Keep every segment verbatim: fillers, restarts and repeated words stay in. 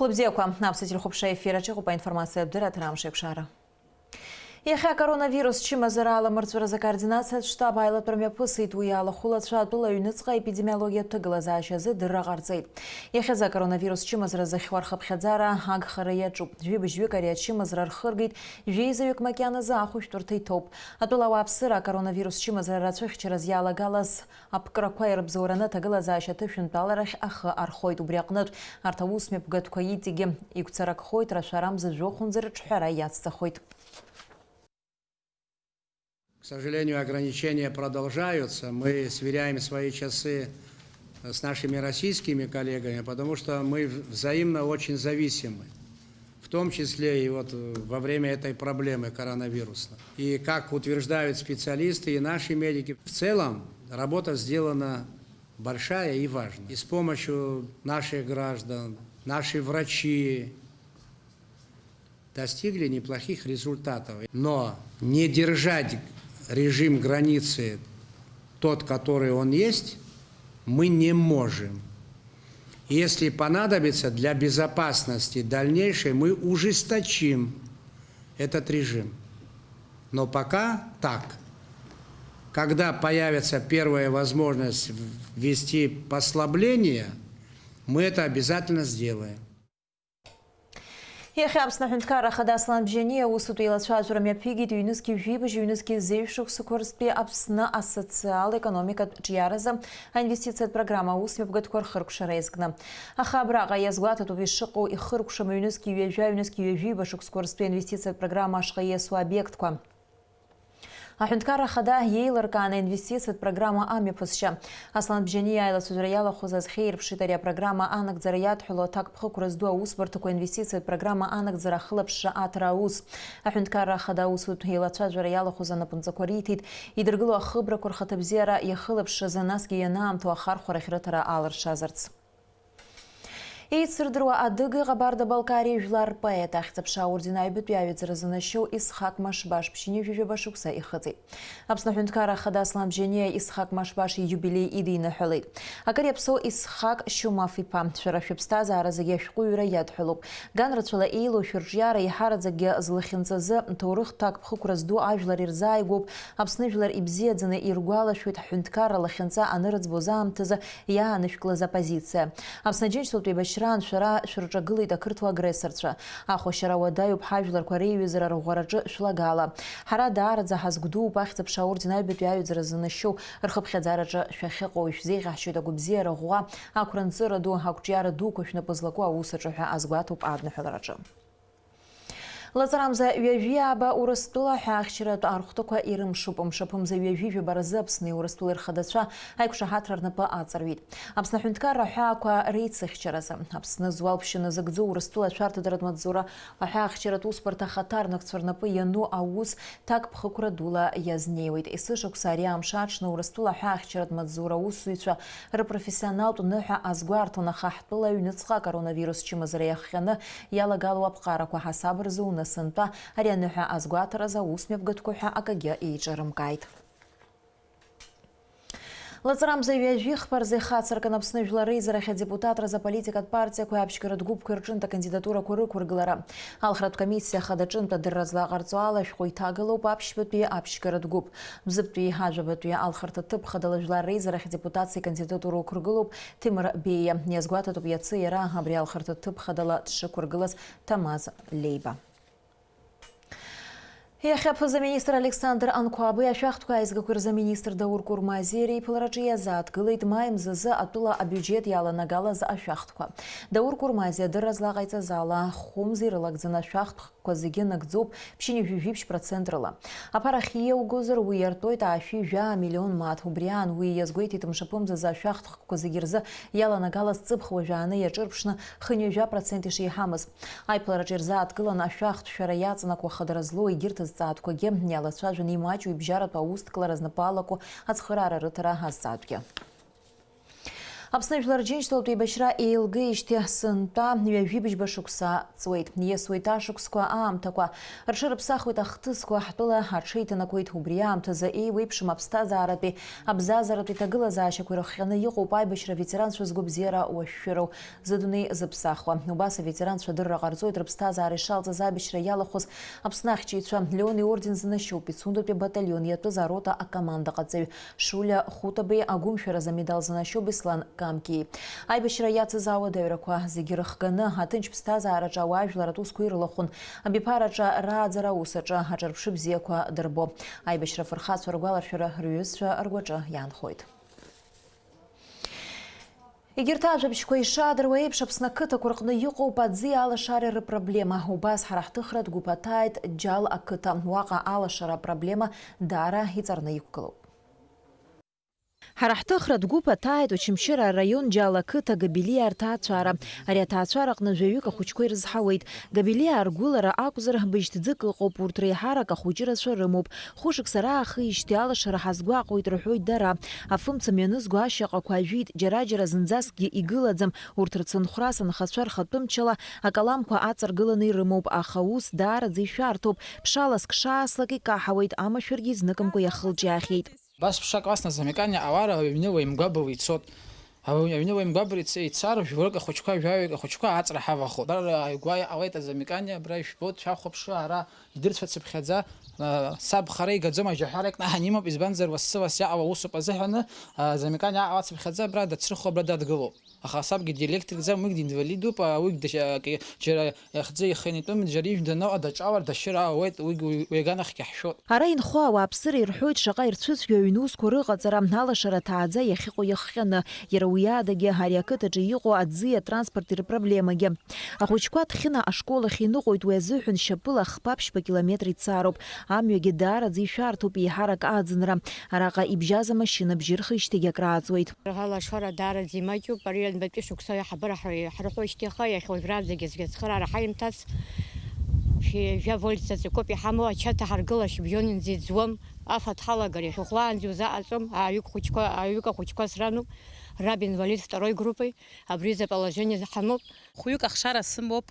Хәлыбзиақәа, аԥсуа телехәаԥшра ефир аҿы иҟоуп аинформациатә дырраҭара Амш еиқәшара. Иахьа акоронавирус чымазара аламырҵәаразы акоординациатә штаб аилатәара мҩаԥысит, уи алахәылацәа атәыла аҩныҵҟа аепидемиологиатә ҭагылазаашьа азы дырра ҟарҵеит. Иахьазы акоронавирус чымазара зыхьуа рхыԥхьаӡара агхара иаҿуп. Жәибжьҩык ари ачымазара рхыргеит, жәеизаҩык макьаназы ахәышәтәырҭа иҭоуп. Атәыла ауааԥсыра акоронавирус чымазара рацәыхьчараз иалагалаз аԥкрақәа ирыбзоураны аҭагылазаашьа аҭышәынтәаларахь ахы архоит. Убри аҟнытә, арҭ аусмҩаԥгатәқәа иҵегьы игәцаракхоит, рашәара мза жәохәынӡа рыҿҳәара иацҵахоит. К сожалению, ограничения продолжаются. Мы сверяем свои часы с нашими российскими коллегами, потому что мы в-, взаимно очень зависимы, в том числе и вот, э, во время этой проблемы коронавирусной. И, как утверждают специалисты и наши медики, в целом работа сделана большая и важная. И с помощью наших граждан, наши врачи достигли неплохих результатов. Но не держать режим границы тот, который он есть, мы не можем. Если понадобится для безопасности дальнейшей, мы ужесточим этот режим. Но пока так. Когда появится первая возможность ввести послабление, мы это обязательно сделаем. Иахьа Аԥсны Аҳәынҭқарра Ахада Аслан Бжьаниа аусутә еилацәажәара мҩаԥигеит ҩнызқьи жәибжь, ҩнызқьи зеижә шықәсқәа рзтәи Аԥсны асоциал-економикатә ҿиаразы аинвестициатә программа аусмҩаԥгатәқәа рхыркәшара иазкны. Аха абраҟа иазгәаҭатәуп ишыҟоу ихыркәшам ҩнызқьи ҩажәа, ҩнызқьи ҩажәиба шықәсқәа рзтәи аинвестициатә программа ашҟа ииасуа обиектқәа. Аҳәынҭқарра Ахада иеилыркааны аинвестициатә программа амҩаԥысшьа. Аслан Бжьаниа аилацәажәара иалахәыз азхьеирԥшит ари апрограмма анагӡара иадҳәало аҭакԥхықәра зду аусбарҭақәа аинвестициатә программа анагӡара ахылаԥшра аҭара аус. Аҳәынҭқарра Ахада аусутә еилацәажәара иалахәыз анапынҵақәа риҭеит, идыргыло ахыбрақәа рхаҭабзиара иахылаԥшраз, насгьы ианаамҭоу ахархәарахь рыҭара алыршазарц. Еицырдыруа адыги Ҟабарда-Балкариа жәлар рпоет, Ахьӡ-аԥша аорден аҩбатәи аҩаӡара занашьоу Исхак Машбаш ԥшьынҩажәижәаба шықәса ихыҵит. Аԥсны Аҳәынҭқарра Ахада Аслан Бжьаниа Исхак Машбаш ииубилеи идиныҳәалеит. Акыр иаԥсоу Исхак Шьумаф-иԥа, шәара шәыԥсҭазааразы иашәҟәыҩҩра иадҳәалоуп. Ганрацәала еилоу шәырҿиара еиҳараӡакгьы злахьынҵазы, ҭоурыхтә ҭакԥхықәра зду ажәлар ирзааигәоуп, Аԥсны жәлар ибзиаӡаны иргәалашәоит ҳҳәынҭқарра лахьынҵа анырӡбоз аамҭазы иаанышәклаз аппозициа. Аԥсны Аџьынџьтәылатә еибашьраан шәара шәырҿагылеит ақырҭуа агрессорцәа. Ахәашьара уадаҩуп ҳажәларқәа реиҩызара рӷәӷәараҿы шәлагала. Ҳара даараӡа ҳазгәдууп Ахьӡ-аԥша аорден аҩбатәи аҩаӡара занашьоу рхыԥхьаӡараҿы шәахьыҟоу, ишәзеиӷьаҳшьоит агәабзиара ӷәӷәа, ақәра нҵыра ду, ақәҿиара дуқәа шәнапы злаку аус аҿы ҳәа азгәаҭоуп адныҳәалараҿы. Лаҵарамза ҩажәи ааба Урыстәыла аҳәаахьчаратә архәҭақәа ирымшуп. Мшаԥымза ҩажәи жәаба рзы Аԥсни Урыстәылеи рхадацәа аиқәшаҳаҭра рнапы аҵарҩит. Аԥсны аҳәынҭқарра аҳәаақәа реицыхьчаразы, Аԥсны зуал ԥшьыназыгӡо Урыстәыла ашәарҭадаратә маҵзура аҳәаахьчаратә усбарҭа ахаҭарнакцәа рнапы иану аус ҭакԥхықәра дула иазнеиуеит. Есышықәса ари амш аҽны Урыстәыла аҳәаахьчаратә маҵзура аусзуҩцәа рпрофессионалтә ныҳәа азгәарҭон, аха ҳтәыла аҩныҵҟа акоронавирус чымазара иахҟьаны иалагало аԥҟарақәа ҳасаб рзы унасынтәа ари аныҳәа азгәаҭаразы аусмҩаԥгатәқәа ҳәа акагьы еиҿырымкааит. Лаҵарамза ҩажәи хԥа рзы ихацыркын Аԥсны Жәлар Реизарахь адепутатразы аполитикатә партиақәеи аԥшьгаратә гәыԥқәеи рҿынтә акандидатурақәа рықәыргылара. Алхратә комиссиа ахада ҿынтә адырра злаҟарҵо ала ашәҟәы иҭагалоуп аԥшьбатәи аԥшьгаратә гәыԥ. Бзыԥтәи ажәабатәи алхырҭа ҭыԥ хадала Жәлар Реизарахь адепутациа икандидатура ықәыргылоуп Ҭемыр Беиа. Иазгәаҭатәуп иацы иара абри алхырҭа ҭыԥ хадала дшықәыргылаз Ҭамаз Леиба. Иахьа аԥыза-министр Александр Анқәаби ашәахтәқәа аизгақәа рзы аминистр Даур Курмазиа реиԥылараҿы иазааҭгылеит маи мзазы атәыла абиуџьет иаланагалаз ашәахтәқәа. Даур Курмазиа адырра злаҟаиҵаз ала, хәымз ирылагӡаны ашәахтә ҳәа зегьы нагӡоуп ԥшьынҩажәи жәиԥшь процент рыла. Аԥара ахьиеугозар, уи иартуеит аашәи жәаа миллион мааҭ. Убри аан уи иазгәеиҭеит мшаԥымзазы ашәахтә ҳәа зегьы рзы иаланагалаз ҵыԥх уажәааны иаҿырԥшны хынҩажәа процент ишеиҳамыз. Аиԥылараҿы ирзааҭгылан ашәахтә шәара иаҵанакуа хадара злоу егьырҭ азҵаатәқәагьы, иалацәажәаны имаҷу ибжьаратәу аусҭклара знапы алаку ацхыраара рыҭара азҵаатәгьы. Аԥсны Жәлар Џьынџьтәылатә еибашьра еилгеижьҭеи сынтәа ҩажәи быжьба шықәса ҵуеит. Ииасуеит ашықәсқәа аамҭақәа. Рҽырыԥсахуеит ахҭысқәа, ҳтәыла аҽеиҭанакуеит. Убри аамҭазы еиуеиԥшым аԥсҭазааратәи, абзазаратәи ҭагылазаашьақәа ирыхҟьаны иҟоуп аибашьра аветеранцәа згәабзиара уашәшәыроу, зыдунеи зыԥсахуа. Убас аветеранцәа адырра ҟарҵоит рыԥсҭазаара ишалҵыз аибашьра иалахәыз Аԥсны ахьчаҩцәа. Леон иорден занашьоуп Пицундатәи абаталион иатәыз арота акомандаҟаҵаҩ Шулиа Хутабеи, агәымшәаразы амедал занашьоуп Беслан Камкиеи. Аибашьра иацыз ауадаҩрақәа зегьы рыхганы, аҭынч ԥсҭазаараҿы ауаажәларратә усқәа ирылахәын, абиԥараҿы рааӡара аус аҿы аҿырԥшы бзиақәа дырбо. Аибашьра афырхацәа ргәаларшәара рҩызцәа ргәаҿы иаанхоит. Егьырҭ ажәабжьқәа ишаадыруа еиԥш, Аԥсны ақыҭақәа рҟны иҟоуп аӡи алашареи рыпроблема. Убас ҳара ҳҭыхратә гәыԥ аҭааит Џьал ақыҭа. Уаҟа алашара апроблема даара иҵарны иқәгылоуп. Ҳара ҳҭыхратә гәыԥ аҭааит Очамчыра араион Џьал ақыҭа Габелиа рҭаацәара. Ари аҭаацәараҟны жәаҩык ахәыҷқәа ирызҳауеит. Габелиа аргәылара акәзар, быжь ҭӡык ыҟоуп, урҭ реиҳарак ахәыҷы рацәа рымоуп. Хәышықәса раахижьҭеи алашара ҳазгәаҟуеит, рҳәоит дара. Афымца мҩанызго ашьаҟақәа ажәит, џьара-џьара зынӡаскгьы игылаӡам, урҭ рцынхәрас анхацәа рхатәы мчала акаламқәа аҵаргыланы ирымоуп, аха ус даараӡа ишәарҭоуп, ԥшаласк шааслак икаҳауеит, амашәыргьы изныкымкәа иахылҿиаахьеит. Абас ԥшак ласны Замекани ауаа аҩны уеимгәабыла ицот. Ауаҩ аҩны уеимгәабыр иц-, ицар, жәларык ахәыҷқәа, жәаҩык ахәыҷқәа аҵра ҳавахоит. Абра ааигәа иҟалеит Замекани, абра ижәбоит, шәахәаԥшы, ара идырцәацыԥхьаӡа, а, саб хара игаӡом, ажьаҳәара икнаҳан имоуп, избанзар, лассы-ласс иаҟало усуп азыҳәаны, а, Замекани аҟалацыԥхьаӡа абра дацрыхо, абра дадгылоуп. Аха сабгьы диалектикӡам, уигь динвалидуп, а, уигь дашь-, а, ки-, џьара ихӡы ихы инитәым, џьара ижә даноуа даҿалар, дашьыр аауеит, уигь уи, уи аганахьгьы ҳшәот. Ара инхо ауааԥсыра ирҳәоит шаҟа ирцәыцәгьоу аҩны усқәа рыҟаҵара, алашара ҭааӡа иахьыҟоу иахҟьаны, иара уи адагьы ари ақыҭаҿы иҟоу аӡи атранспорти рпроблемагьы. Ахәыҷқәа Ҭхьына ашкол ахь иныҟәоит, уи азыҳәан шьапыла хԥа-ԥшьба километр ицароуп. Амҩагьы даараӡа ишәарҭоуп, еиҳарак аӡынра. Араҟа ибжьаз амашьына бжьы рхижьҭеигьы акрааҵуеит. Алашара даараӡа имаҷуп. Ари ҩбатәи шықәса иаҳабыра ҳа-, ҳархәышьҭихьа, иахьа уажәраанӡагьы зегьы ацхыраара ҳаимҭац. Шәи жәа вольт заҵәыкоуп иҳамоу, ачаҭа ҳаргыла шьыбжьонынӡа иӡуам. Афатә ҳалагар иахьахәлаанӡа иузаҟаҵом. Ааҩык хәыҷқәа, ааҩык ахәыҷқәа срануп. Раб инвалид второй группы. Абри изы положение ҳамоуп. Хәҩык ахшара сымоуп.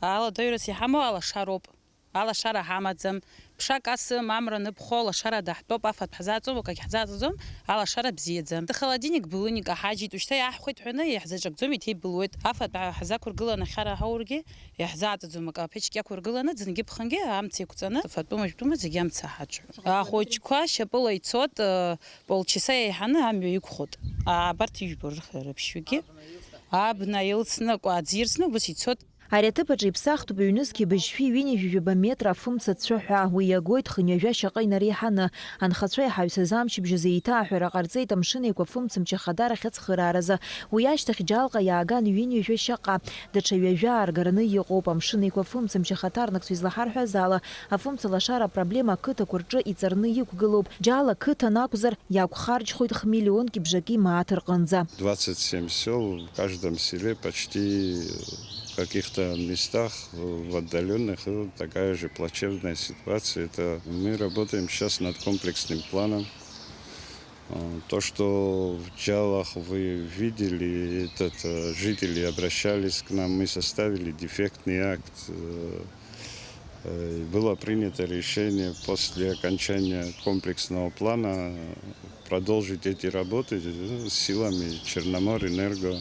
Аладаҩрас иҳамоу алашароуп. Алашара ҳамаӡам. Ԥшак асым, амра ныԥхо, алашара даҳтәоуп, афатә ҳзаҵом, акагь ҳзаҵаӡом, алашара бзиаӡам. Холодильник былуник аҳаџьит, ушьҭа иааҳхәеит ҳәаны иаҳзаҿакӡом, иҭеибылуеит. Афатә ҳазақәыргыланы ахьара ҳауаргьы иаҳзаҵаӡом, акы аԥечк иақәыргыланы, ӡынгьы ԥхынгьы амца иқәҵаны, фатәыма-жәтәыма зегьы амца ҳаҿҳәоит. Ахәыҷқәа шьапыла ицот, э, полчаса еиҳаны амҩа иқәхот. А, абарҭ ижәбо рых-, рыԥшьҩгьы. Абна илсны, акәаӡ ирсны, убас ицот. Ари аҭыԥ аҿы иԥсахтәуп ҩнызқьи быжьшәи ҩынҩажәи жәаба метра афымца цәаҳәа. Уи иагоит хынҩажәа шьаҟа инареиҳаны. Анхацәа иҳаҩсыз амчыбжь азы еиҭааҳәара ҟарҵеит Амшын Еиқәа фымцамч ахадарахь ацхырааразы. Уи ашьҭахь Џьалҟа иааган ҩынҩажәа шьаҟа. Даҽа ҩажәа ааргараны иҟоуп Амшын Еиқәа фымцамч ахаҭарнакцәа излаҳарҳәаз ала, афымца лашара апроблема ақыҭақәа рҿы иҵарны иқәгылоуп. Џьала қыҭан акәзар, иақәхарџьхоит хмиллионки бжаки мааҭ рҟынӡа. Двадцать семь сёл, в каждом селе почти в каких-то местах, в отдалённых, э, такая же плачевная ситуация. Это мы работаем сейчас над комплексным планом. Э, то, что в Джалах вы видели, этот, э, жители обращались к нам, мы составили дефектный акт, э, э, и было принято решение после окончания комплексного плана продолжить эти работы, э, силами Черноморэнерго.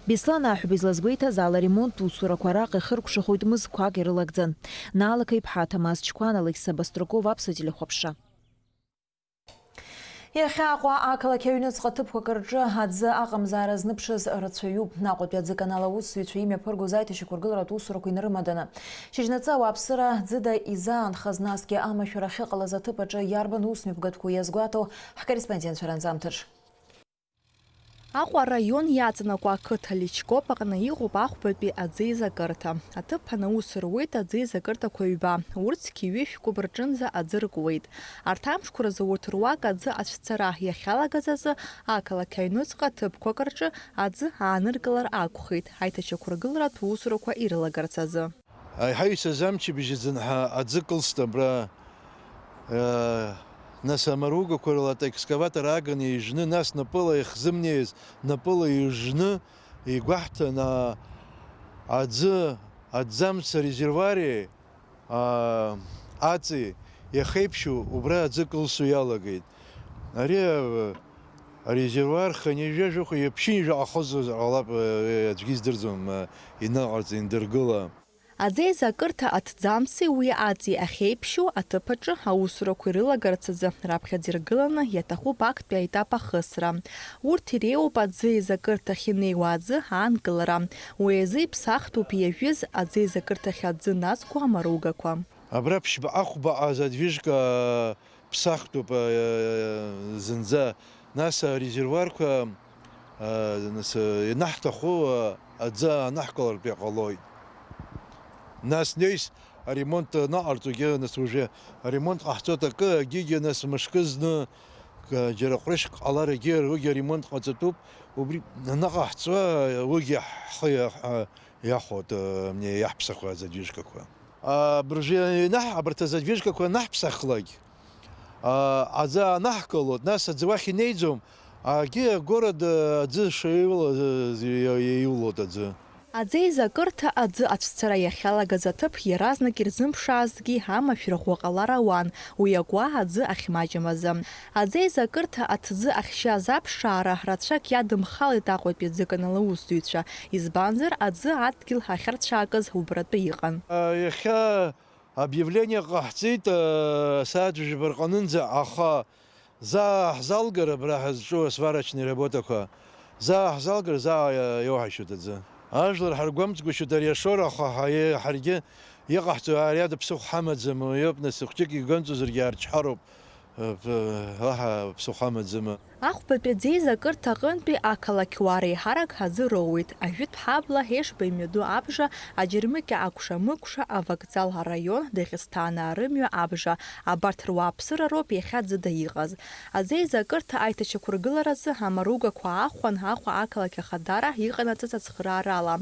Беслан Аҳәба излазгәеиҭаз ала, аремонттә усурақәа араҟа ихыркәшахоит мызқәак ирылагӡан. Наала Қеиԥҳа, Ҭамаз Чқәана, Леса Баструкова, Аԥсуа телехәаԥшра. Иахьа Аҟәа ақалақь аҩныҵҟа ҭыԥқәак рҿы аӡы аҟамзаара зныԥшыз рацәаҩуп. Аҟәатәи аӡы канал аусзуҩцәа имҩаԥыргоз аиҭашьақәыргыларатә усурақәа инарымаданы. Шьыжьнаҵы ауааԥсыра ӡыда изаанхаз, насгьы амашәыр ахьыҟалаз аҭыԥ аҿы иарбан усмҩаԥгатәқәоу иазгәаҭо ҳкорреспондентцәа ранҵамҭаҿ. Аҟәа араион иаҵанакуа ақыҭа Личкоп аҟны иҟоуп ахәбатәи аӡеизакырҭа. Аҭыԥ анаус руеит аӡеизакырҭақәа ҩба, урҭ зқьи ҩышә кәыб рҿынӡа аӡы ркуеит. Арҭ амшқәа рзы урҭ руак аӡы ацәцара иахьалагаз азы ақалақь аҩныҵҟа ҭыԥқәак рҿы аӡы ааныркылар акәхеит, аиҭашьақәыргыларатә усурақәа ирылагарц азы. Аиҳаҩсаз амчыбжь азын ҳа аӡы кылст абра, э, Нас амаругақәа рыла аекскаватор ааганы ижны, нас напыла ихзымнеиз напыла ижны, игәаҳҭан, а, аӡы, аӡамц арезервуари, а, аҵи иахеиԥшу убра аӡы кылсу иалагеит. Ари, а, арезервуар хынҩажәа жәохә, ԥшьынҩажәа ҟахозар ҟалап, а, аӡәгьы издырӡом, а, иныҟарҵ, индыргыла. Аӡеиза акырҭа аҭӡамци уи аҵи ахьеиԥшьу аҭыԥ аҿы аусурақәа ирылагарц азы раԥхьаӡа иргыланы иаҭахуп актәи аетап ахысра. Урҭ иреиуоуп аӡеиза акырҭахь инеиуа аӡы аанкылара. Уи азы иԥсахтәуп иажәыз аӡеиза акырҭахь аӡы назго амаругақәа. Абра ԥшьба ахәба азадвижка ԥсахтәуп, э, зынӡа. Нас арезервуарқәа, э, нас, э, ианаҳҭаху, э, аӡы анаҳкылартә иҟалоит. Нас неис аремонт анаҟарҵогьы, нас уже аремонт ҟаҳҵоит акы, агьигьы нас мышкы зны, э, џьара ҟәрышьк ҟаларагьы уигьы аремонт ҟаҵатәуп. Убри анаҟаҳҵо, уигьы ҳхы иа-, ҳа-, иахәоит, э, мне иаҳԥсахуа задвижкақәа. Абыржәы ианаҳ-, абарҭ азадвижкақәа анаҳԥсахлак, а, аӡы анаҳкылоит, нас аӡы уахь инеиӡом, агьи агород, а, аӡы шеиула, а, иа-, иа-, иулоит аӡы. Аӡеиза акырҭа аӡы ацәцара иахьалагаз аҭыԥ иаразнак ирзымԥшаазҭгьы амашәыр ӷәӷәа ҟалар ауан, уи акәа аӡы ахьмаҷым азы. Аӡеиза акырҭа аҭӡы ахьшьаз аԥшаара рацәак иадымхалеит Аҟәатәи аӡыканал аусзуҩцәа, избанзар, аӡы адгьыл ахьарцәаакыз убратәы иҟан. Иахьа объявление ҟаҳҵеит, асааҭ жәаба рҟынынӡа, аха заа ҳзалгар абра ҳазҿу асварочный работақәа, заа ҳзалгар, заа иоуҳашьоит аӡы. Ажәлар ҳаргәамҵгәышьоит ари ашоура, аха ҳаи-, ҳаргьы иҟаҳҵо ари ада ԥсыхәа ҳамаӡам, уи ауп, нас, хәҷык игәамҵуазаргьы аарчҳароуп. Э, п-, аҳа, ԥсыхәа амаӡам. Ахәбатәи аӡеиза акырҭа аҟынтәи ақалақь уаа реиҳарак аӡы роуеит. Ажәытә ҳабла Ешба имҩаду абжа, аџьармыкьа акәша-мыкәша, авокзал араион, Дагестан арымҩа абжа, абарҭ руааԥсыра роуп иахьа ӡыда иҟаз. Аӡеиза акырҭа аиҭашьақәыргыларазы амаругақәа аахәан, Аҟәа ақалақь ахадара иҟанаҵаз ацхыраарала.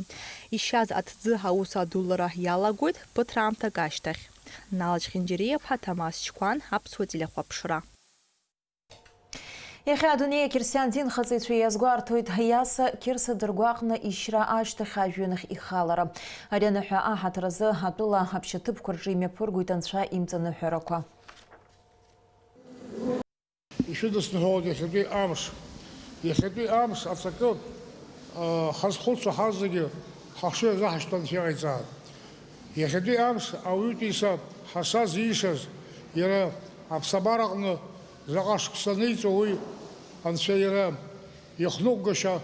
Ишьаз аҭӡы аус адулара иалагоит ԥыҭраамҭак ашьҭахь. Налач Хинџьариаԥҳа, Ҭамаз Чқәан, Аԥсуа телехәаԥшра. Иахьа адунеи ақьырсиан динхаҵаҩцәа иазгәарҭоит Иаса Қьырса дыргәаҟны ишьра ашьҭахь ажәҩанахь ихалара. Ари аныҳәа аҳаҭыр азы атәыла аԥшьаҭыԥқәа рҿы имҩаԥыргоит Анцәа имҵаныҳәарақәа. Ишәыдысныҳәалоит иахьатәи амш. Иахьатәи амш аҵакы, а, ҳазхәыцуа ҳазегьы ҳахшыҩ азы ҳашьҭан Анцәа иҟаиҵааит. Иахьатәи амш ауаҩытәыҩса ҳасаз иишаз, иара аԥсабараҟны заҟа шықәса аниҵо уи Анцәа иара ихныҟәгашьа,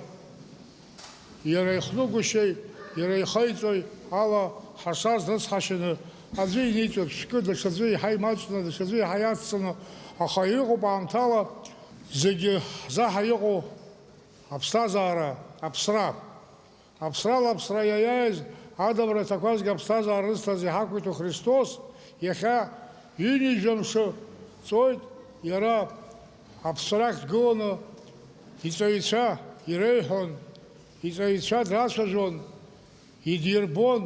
иара ихныҟәгашьеи иара ихеиҵои ала ҳасаз дрыцҳашьаны аӡәы иниҵоит шәкы, даҽаӡәы иаҳа имаҷны, даҽаӡәы иаҳа иацҵаны, аха иҟоуп аамҭала зегьы ҳзаҳа иҟоу аԥсҭазаара, аԥсра. Аԥсрала аԥсра иаиааиз, адамра аҭақәа зегьы аԥсҭазаара рызҭаз иҳақәиҭу Христос, иахьа ҩынҩажәа мшы ҵуеит, иара аԥсрахь дгыланы иҵаҩцәа иреиҳәон, иҵаҩцәа драцәажәон, идирбон,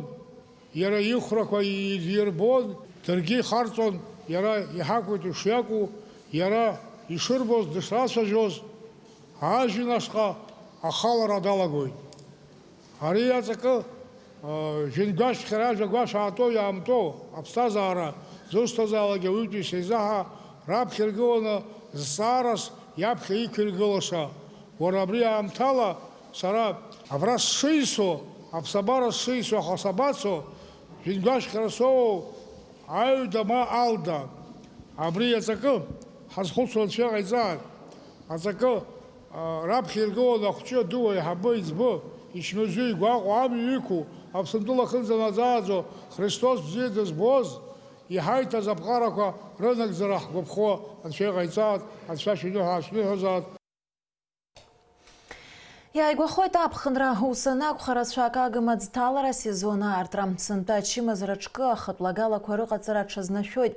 иара ихәрақәа идирбон, даргьы ихарҵон, иара иҳақәиҭу шиакәу, иара ишырбоз дышрацәажәоз, ажәҩан ашҟа ахалара далагоит. Ари аҵакы, а, жәҩангәашәхьара ажәа гәашә аатәоу иаамтәоу аԥсҭазаара зусҭазаалак ауаҩытәыҩса изаҳа раԥхьа иргыланы зҵаарас иаԥхьа иқәиргылаша, уара абри аамҭала сара абра сшеисо, аԥсабара сшеисо, аха сабацо, жәҩангәашәхьара соуоу, аҩда ма алда, абри аҵакы ҳазхәыцуа Анцәа иҟаиҵааит. Аҵакы, а, раԥхьа иргыланы ахәҷы адуа еиҳабы иӡбы, ичмазаҩ игәаҟуа амҩа иқәу, Аԥсынтәыла ахынӡанаӡааӡо Христос бзиа дызбоз, иҳаиҭаз аԥҟарақәа рынагӡара ҳгәаԥхо Анцәа иҟаиҵааит, Анцәа шәиныҳәа аашәныҳәозааит. Иааигәахоит аԥхынра, ус анакәха, рацәак агым аӡҭалара сезон аартра. Сынтәа ачымазара ҿкы ахатә лагалақәа рыҟаҵара аҽазнашәоит.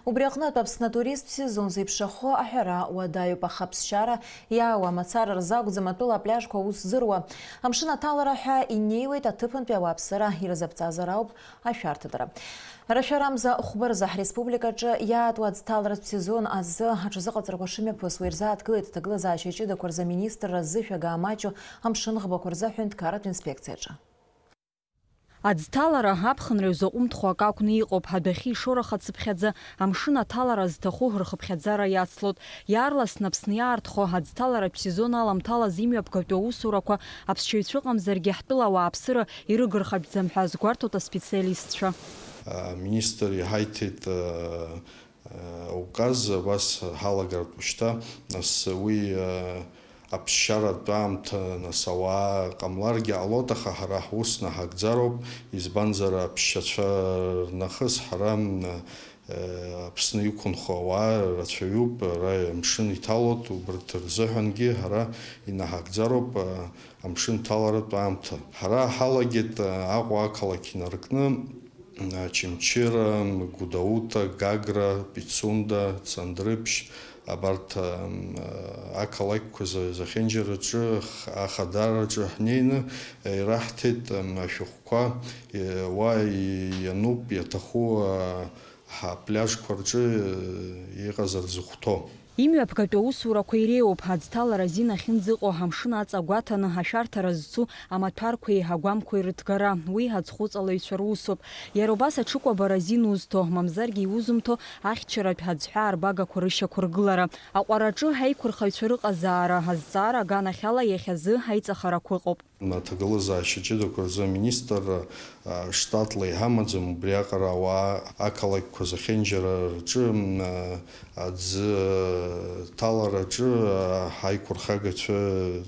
Убри аҟнытә Аԥсны атуристтә сезон зеиԥшрахо аҳәара уадаҩуп, аха аԥсшьара иаауа мацара рзы акәӡам атәыла апляжқәа аус зыруа. Амшын аҭалара ҳәа инеиуеит аҭыԥантәи ауааԥсыра ирызаԥҵазар ауп ашәарҭадара. Рашәарамза хәба рзы ҳреспубликаҿы иаатуа аӡҭаларатә сезон азы аҽазыҟаҵарақәа шымҩаԥысуа ирзааҭгылеит аҭагылазаашьа ҷыдақәа рзы аминистрра зышәага амаҷу амшын ӷбақәа рзы аҳәынҭқарратә инспекциаҿы. Аӡҭалара аԥхынра иузаҟәымҭхо акы акәны иҟоуп, адәахьы ишоурахацыԥхьаӡа амшын аҭалара зҭаху рхыԥхьаӡара иацлоит. Иаарласны Аԥсны иаартхо аӡҭаларатә сезон аламҭалаз имҩаԥгатәу аусурақәа аԥсшьаҩцәа ыҟамзаргьы ҳтәыла ауааԥсыра ирыгырхатәӡам ҳәа азгәарҭоит аспециалистцәа. Аминистр иҳаиҭеит, э, э, ауказ абас ҳалагартә шьҭа, нас уи, э, аԥсшьаратә аамҭа, нас, ауаа ҟамларгьы ҟалоит, аха ҳара ҳус наҳагӡароуп, избанзар, аԥсшьацәа рнахыс ҳара, э, Аԥсны иқәынхо ауаа рацәаҩуп, ара амшын иҭалоит, убарҭ рзыҳәангьы ҳара инаҳагӡароуп, э, амшын ҭаларатә аамҭа. Ҳара ҳалагеит, э, Аҟәа ақалақь инаркны, э, Очамчыра, Гәдоуҭа, Гагра, Пицунда, Цандрыԥшь, абарҭ, э, ақалақьқәа за-, зехьынџьараҿы х-, ахадараҿы ҳнеины, э, ираҳҭеит, э, ашәҟәқәа, э, уа и-, иануп, иаҭаху, э, ҳа-, апляжқәа рҿы, э, иҟазар зыхәҭоу. Имҩаԥгатәу аусурақәа иреиуоуп, аӡҭалара азин ахьынӡаҟоу амшын аҵа гәаҭаны ашәарҭара зцу амаҭәарқәеи агәамқәеи рыҭгара, уи аӡхәыҵалаҩцәа русуп. Иара убас аҽыкәабара азин узҭо, мамзаргьы иузымҭо ахьчаратә аӡҳәаа арбагақәа рышьақәыргылара. Аҟәараҿы аиқәырхаҩцәа рыҟазаара азҵаара аганахьала иахьазы аиҵахарақәа ыҟоуп. Аҭагылазаашьа ҷыдақәа рзы аминистрра, а, штатла иҳамаӡам, убриаҟара ауаа ақалақьқәа зехьынџьара рҿы, м, а, аӡы ҭалараҿы, а, ҳаиқәырхагацәа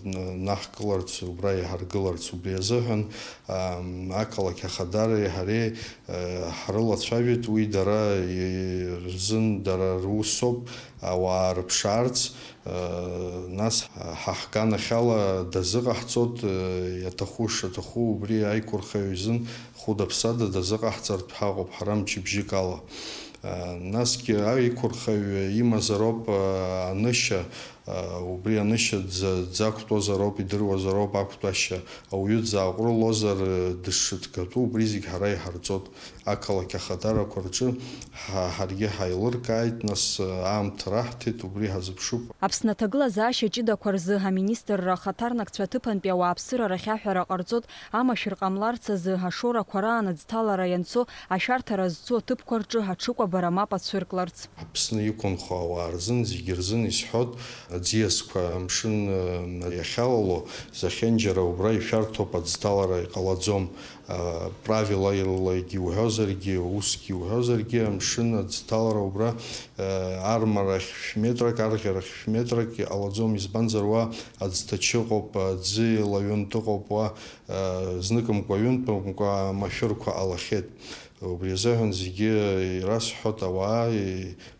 н-, наҳкыларц, убра иҳаргыларц, убри азыҳәан, ам, ақалақь ахадареи ҳареи, а, ҳрылацәажәеит, уи дара и-, рзын, дара русоуп, ауаа рыԥшаарц, Нас ҳа ҳганахьала дазыҟаҳҵоит, иаҭаху шаҭаху убри аиқәырхаҩ изын хәыда-ԥсада дазыҟаҳҵартә ҳаҟоуп ҳара мчыбжьык ала. Насгьы аиқәырхаҩ имазароуп анышьа, убри анышьа дза-, дзақәтәозароуп, идыруазароуп ақәтәашьа, ауаҩы дзааҟәрылозар дышшыҭгатәу, убри зегь ҳара иҳарҵоит. Ақалақь ахадарақәа рҿы ҳа-, ҳаргьы ҳаилыркааит, нас, аамҭа раҳҭеит, убри ҳазыԥшуп. Аԥсны аҭагылазаашьа ҷыдақәа рзы аминистрра ахаҭарнакцәа аҭыԥантәи ауааԥсыра рахь аҳәара ҟарҵоит, амашәыр ҟамларц азы ашорақәа раан аӡҭалара ианцо, ашәарҭара зцу аҭыԥқәа рҿы аҽыкәабара мап ацәыркларц. Аԥсны иқәынхо ауаа рзын, зегьы рзын исҳәот, аӡиасқәа амшын, э, иахьалало, зехьынџьара убра ишәарҭоуп, аӡҭалара иҟалаӡом. Правилалагьы уҳәозаргьы, усгьы уҳәозаргьы, амшын аӡҭалара убра, армарахь шә-метрак, арӷьарахь шә-метрак иҟалаӡом, избанзар, уа аӡҭачы ыҟоуп, аӡы лаҩынтә ыҟоуп, уа зныкымкәа, ҩынтәымкәа амашәырқәа ҟалахьеит. Убри азыҳәан зегьы ирасҳәоит, ауаа,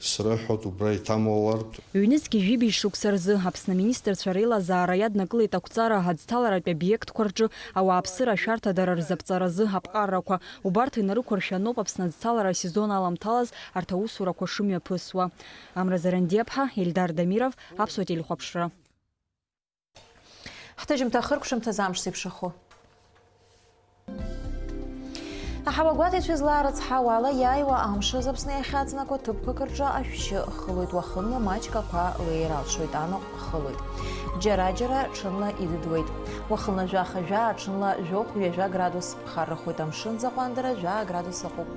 срыҳәоит, убра иҭамлалартә. Ҩнызқьи жәибжь шықәса рзы Аԥсны аминистрцәа реилазаара иаднакылеит ақәҵара аӡҭаларатә обиектқәа рҿы ауааԥсыра ашәарҭадара рзаԥҵаразы аԥҟарақәа. Убарҭ инарықәыршәаноуп Аԥсны аӡҭалара асезон аламҭалаз арҭ аусурақәа шымҩаԥысуа. Амра Зарандиаԥҳа, Ельдар Дамиров, Аԥсуа телехәаԥшра. Ҳҭыжьымҭа ахыркәшамҭазы амш зеиԥшрахо. Аҳауагәаҭаҩцәа излаарыцҳауа ала, иааиуа амш азы Аԥсны иахьаҵанакуа ҭыԥқәак рҿы ашәшьы хылоит, уахынла маҷк ақәа леир алшоит, анаҟә хылоит. Џьара-џьара ҽынла идыдуеит. Уахынла жәаха жәаа, ҽынла жәохә-ҩажәа градус ԥхаррахоит, амшын аӡы аҟәандара жәаа градус аҟоуп.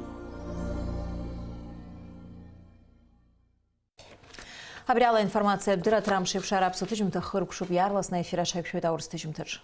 Абри ала аинформациатә дырраҭара Амшеиԥшара аԥсуа ҭыжьымҭа хыркәшоуп, иаарласны аефир аҽаҩшәоит аурыс ҭыжьымҭаҿы.